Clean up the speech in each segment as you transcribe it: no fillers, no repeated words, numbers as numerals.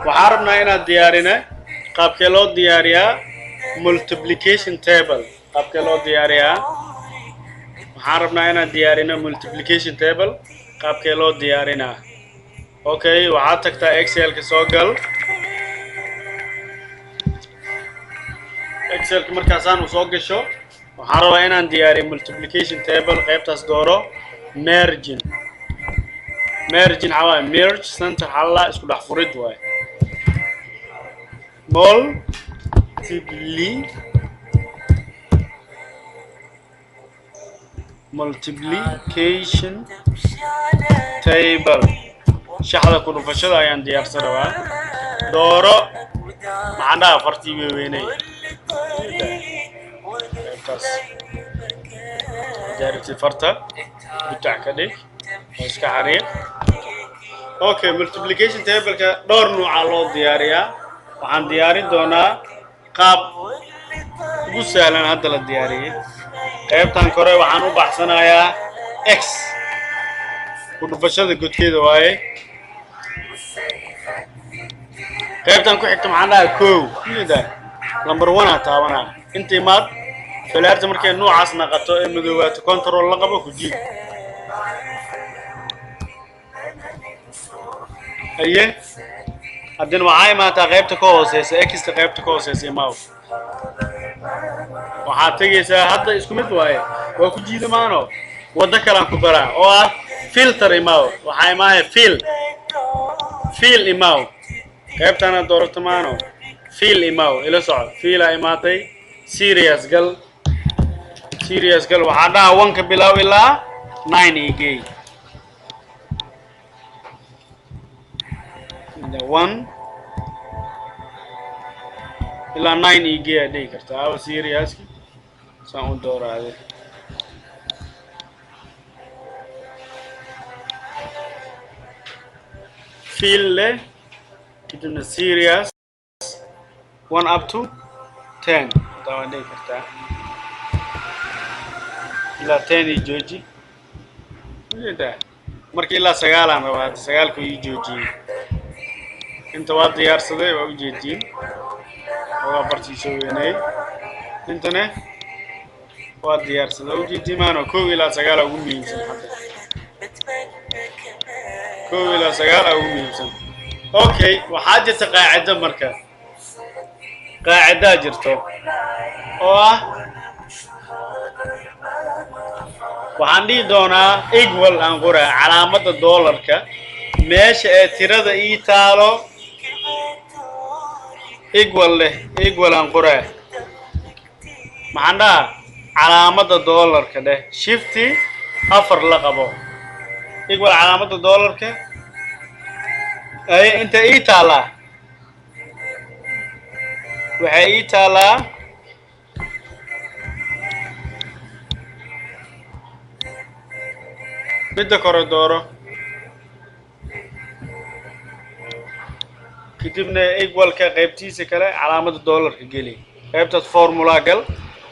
Waxaan rabnaa inaad diyaarina. Qaabkee loo diyaariyaa multiplication table? Qaabkee loo diyaariyaa? Waxaan rabnaa inaan diyaarino multiplication table. Qaabkee loo diyaarinaa? Okay, waxaad tagtaa Excelka, soo gal Excelka. Markaasaan uu soo gasho, waxaan rabaa inaan diyaariyo multiplication table. Qaybtaas dooro, merging. Merging waxaa waaye merge center xalla, isku dhex furid waaye. Multiplication table, shaxda ku dhufashada ayaan diyaarsan rabaa. Dooro. Maxaan dhahaa? Fartii weynay qaybtaas. Haddii rabtid farta butac ka dhig oo iska xariiq. Okay, multiplication tableka dhowr nuuca loo diyaariyaa. Waxaan diyaarin doonaa qaab ugu sahlan hadda la diyaariyey. Qaybtan kore waxaan u baxsanayaa x, ku dhufashada godkeeda waaye. Qaybtan ku xigta maxaan dhahaa? Kow ujeedaa, number one aa taabanaa. Inta imaad, falaarta markay noocaas naqato ee madoobaato, control la qabo, ku jiid. Haye, haddina waxaa imaataa qaybta ka hooseysa, exta qaybta ka hooseysa imaaw. Waxaad tegaysaa hadda, isku mid waaye, waa ku jiida maano. Waddo kalaan ku baraa oo ah filter. Imaaw, waxaa imaanaya fill. Fill imaaw, qaybtaana doorato maano, fill imaaw. Ila soco. Fillaa imaatay, series gal, series gal. Waxaa dhaha one ka bilow ilaa nine igey. One ilaa nine igey aad dhigi kartaa. Awa serieski saan u dooraade. Fill leh, kadibna series one up to 10 hadaa waan dhigi kartaa. Ilaa 10 ii jooji. Ujeedaa, marka ilaa sagaalaan rabaa. Hadda sagaalku ii joojiyey. Inta waa diyaarsaday, waa ujeediin. Ogaa bartii soo weynay. Intana waa diyaarsaday, waa ujeediin maano. Kow ilaa sagaala ugu muhiimsan hadda, 1 ilaa 9 aa ugu muhiimsan. Okay, waxaa jirta qaacido. Marka qaacidaa jirto oo ah waxaan dhihi doonaa equal aan qoraa, calaamadda doolarka, meesha ee tirada ii taalo equal leh. Equal aan qoraa. Maxaan dhahaa? Calaamadda doolarka dheh, shift 4 la qabo, equal calaamadda doolarka. Ay inta ii taalaa, waxay ii taalaa midda kore. Dooro, kadibna equalka qaybtiisa kale calaamadda doolarka geli. Qaybtaas formula gal,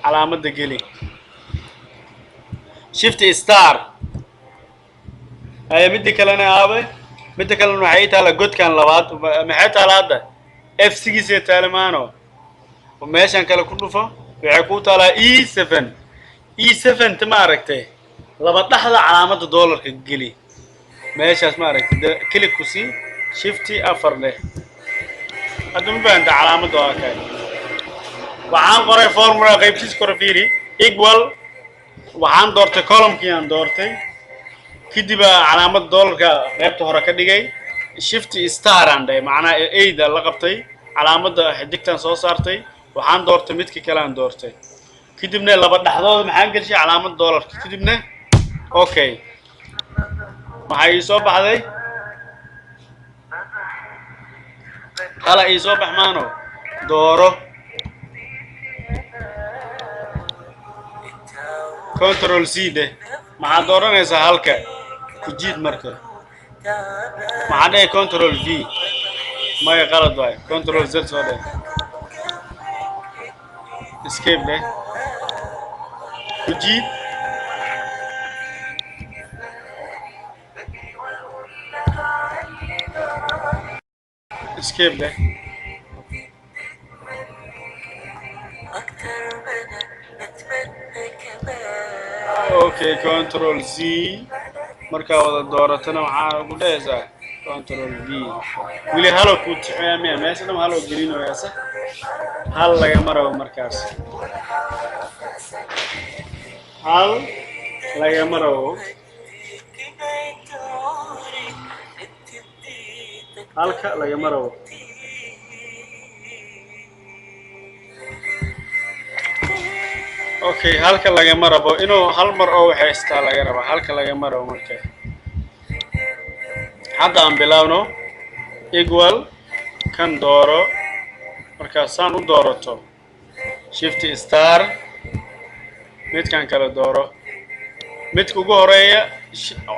calaamadda geli, shift star. Haya, midda kalena aabe? Midda kalena waxay ii taalaa godkan labaad. Maxay taalaa hadda? F6 ee taale maano. Meeshan kale ku dhufo, waxay ku taalaa E7. E7 ta ma aragtay? Laba dhexda calaamadda doolarka geli meeshaas, ma aragtay? Click ku sii, shift 4 leh. Hadda ma fahanta? Calaamadda waa kay. Waxaan qoray formula qaybtiisa kore, fiiri. Equal, waxaan doortay columnkii aan doortay, kadib calaamadda doolarka qaybta hore ka dhigay, shift star aan dhahay, macnaha eyda la qabtay, calaamadda xidigtan soo saartay. Waxaan doortay midka kale aan doortay, kadibna laba dhexdooda maxaan gelshay? Calaamadda doolarka. Kadibna okay, maxaa ii soo baxday? Hala ii soo bax maano. Dooro, control C dheh. Maxaad dooranaysaa? Halka ku jiid. Marka maxaa dhahay? Control V. Maya, qalad waayo. Control Z soo dheh, escape dheh, ku jiid. Escape. Escape leh. Okay, Control Z. Markaa wada dooratana waxaa ugu dhehaysaa Control V. Weli halo kuu tixaya miya? Meesha dhan haloo gelinayaa, sax? Hal lagama rabo markaas, hal lagama rabo, halka lagama rabo. Okay, halka lagama rabo inuu hal mar oo waxaystaa laga rabaa, halka lagama rabo. Marka hadda aan bilaabno. Equal, kan dooro. Markaa saan u doorato, Shift star, midkan kale dooro, midka ugu horeeya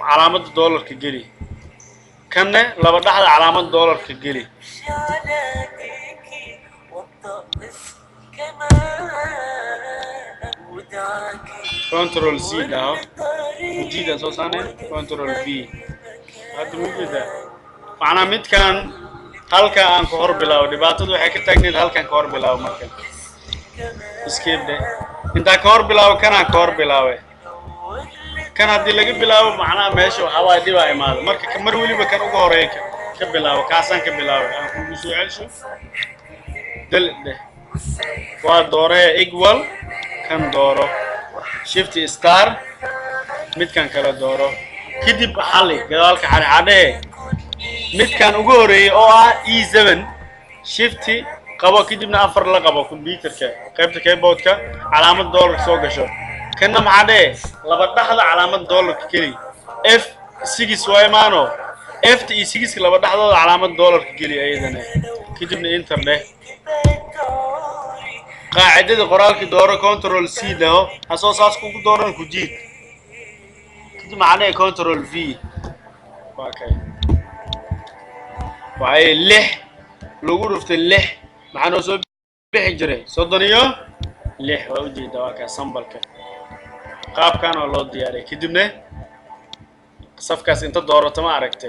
calaamadda doolarka geli, kanne laba dhexda calaamadda doolarka geli. Control C dhaho, ujiidaan soo saarnay, Control V. Hadda mujeedaa macnaa midkan halka aan ka hor bilaabo. Dhibaatadu waxay ka taagneed halkan ka hor bilaabo. Marka escape dheh. Intaa ka hor bilaabo, kanaan ka hor bilaabay. Kan haddii laga bilaabo, macnaha meesha waxaa waaye dhibaa imaada. Marka mar weliba kan ugu horeeya ka bilaabo. Kaasaan ka bilaabay. Aan kugu soo celsho. Del dheh, waa dooree. Equal, kan dooro, Shift star, midkan kale dooro, kadib xali gadaalka xali xadhehe midkan ugu horeeyay oo ah E7. Shift qabo, kadibna afar la qabo computerka qaybta keyboardka, calaamad dollar soo gasho. Kanna maxaa dhehe? Laba dhexda calaamad dollarka keli. F6 waa imaano, Fta iyo sixka laba dhexdooda calaamad dollarka geli ayadana, kadibna enter dheh. Qaacidada qoraalkii dooro, Control C dhaho, hasoo saas kugu dooran, ku jiid, kadib maxaa dhehe? Control V. Waa kay. Waxay lix lagu dhuftay lix maxaa noo soo bixi jiray? 36. Waa ujeedaa, waa kaa sambalka. Qaabkan waa loo diyaariyay. Kadibna safkaas inta doorato, ma aragte,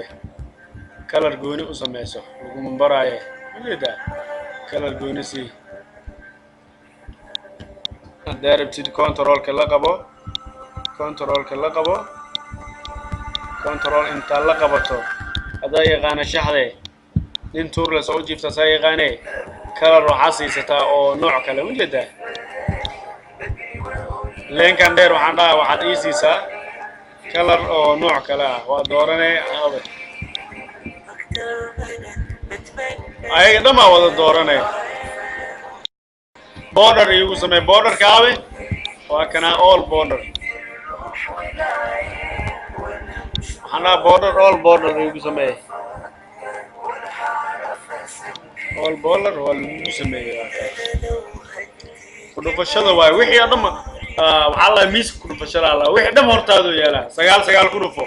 kalar gooni u sameyso laguma baraaye. Ujeedaa, kalar gooni sii. Haddaa rabtid, controlka la qabo, controlka la qabo, control intaa la qabato. Haddaa yaqaana shaxde, nin tuurle soo u jiifta saa yaqaane, kalar waxaa siisataa oo nooc kale. Ujeedaa, leenkan dheer waxaan dhahaa waxaad ii siisaa kalar oo nooc kale ah. Waa dooranay abe, ayaga dhan baa wada dooranay. Border iigu samee. Borderka abe? Waa kanaa, all border. Waxaan dhahaa border, all border iigu samee. All border waa lagugu sameeyey. Waa kaa ku dhufashada waay. Wixii oo dhan waxaa la miiska ku dhufashada la wixii dhan hortaadu yaalaa. Sagaal sagaal ku dhufo,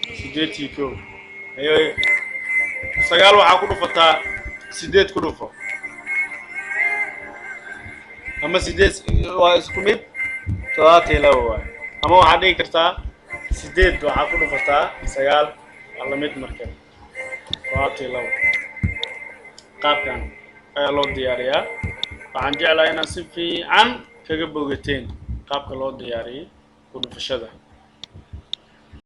81. Ayo, sagaal waxaa ku dhufataa sideed ku dhufo ama sideed waa isku mid, 72 waay. Ama waxaad dhigi kartaa sideed waxaa ku dhufataa sagaal, waa lamid. Marka 72. Qaabkan ayaa loo diyaariyaa. Waxaan jeclahay inaad si fiican kaga bogateen qaabka loo diyaariyey ku dhufashada.